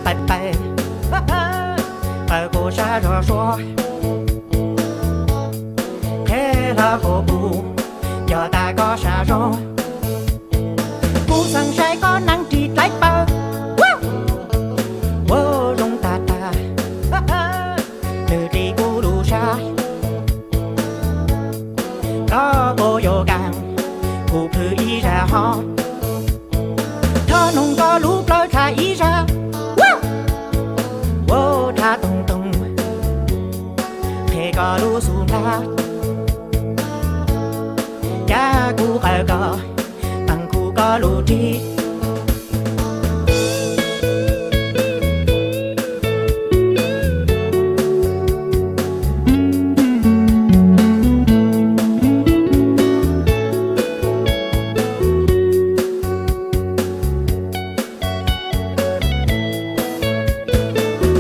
Pais pais, qawm kuv sab zog suab, qheb hlo kuv pus, yog tas koj sab zog. Kuv xeev saib koj neeg ris dlaib paws, ua zoo tag tag, nws ris kuv lub sab. Koj puas yuav kaam, kuv plhws ib zag ho. Thov noog koj lub plawv tshaj ib zag, ua rhab toog toog, qheb koj lub xub ntiag, cab kuv qawm koj, teem kuv koj lub ris.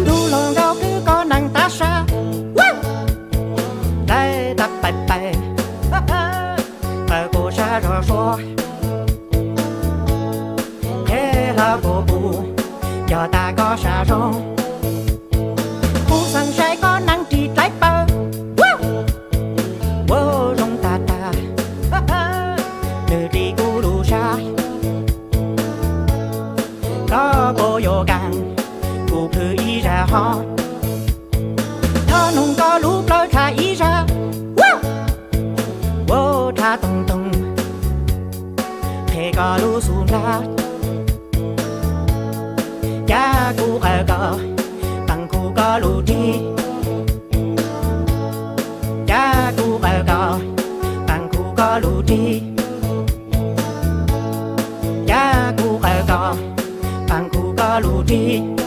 Tub hluas nkauj kwv koj neeg tab sab, dlaib tab pais pais, qawm kuv sab zog suab, qheb hlo kuv pus, yog tas koj sab zog. Kuv xeev saib koj neeg ris dlaib paws, ua zoo tag tag, nws ris kuv lub sab. Koj puas yuav kaam, kuv plhws ib zag ho. Thov noog koj lub plawv tshaj ib zag, ua rhab toog toog, qheb koj lub xub ntiag, cab kuv qawm koj, teem kuv koj lub ris. Cab kuv qawm koj, teem kuv koj lub ris. Cab kuv qawm koj, teem kuv koj lub ris.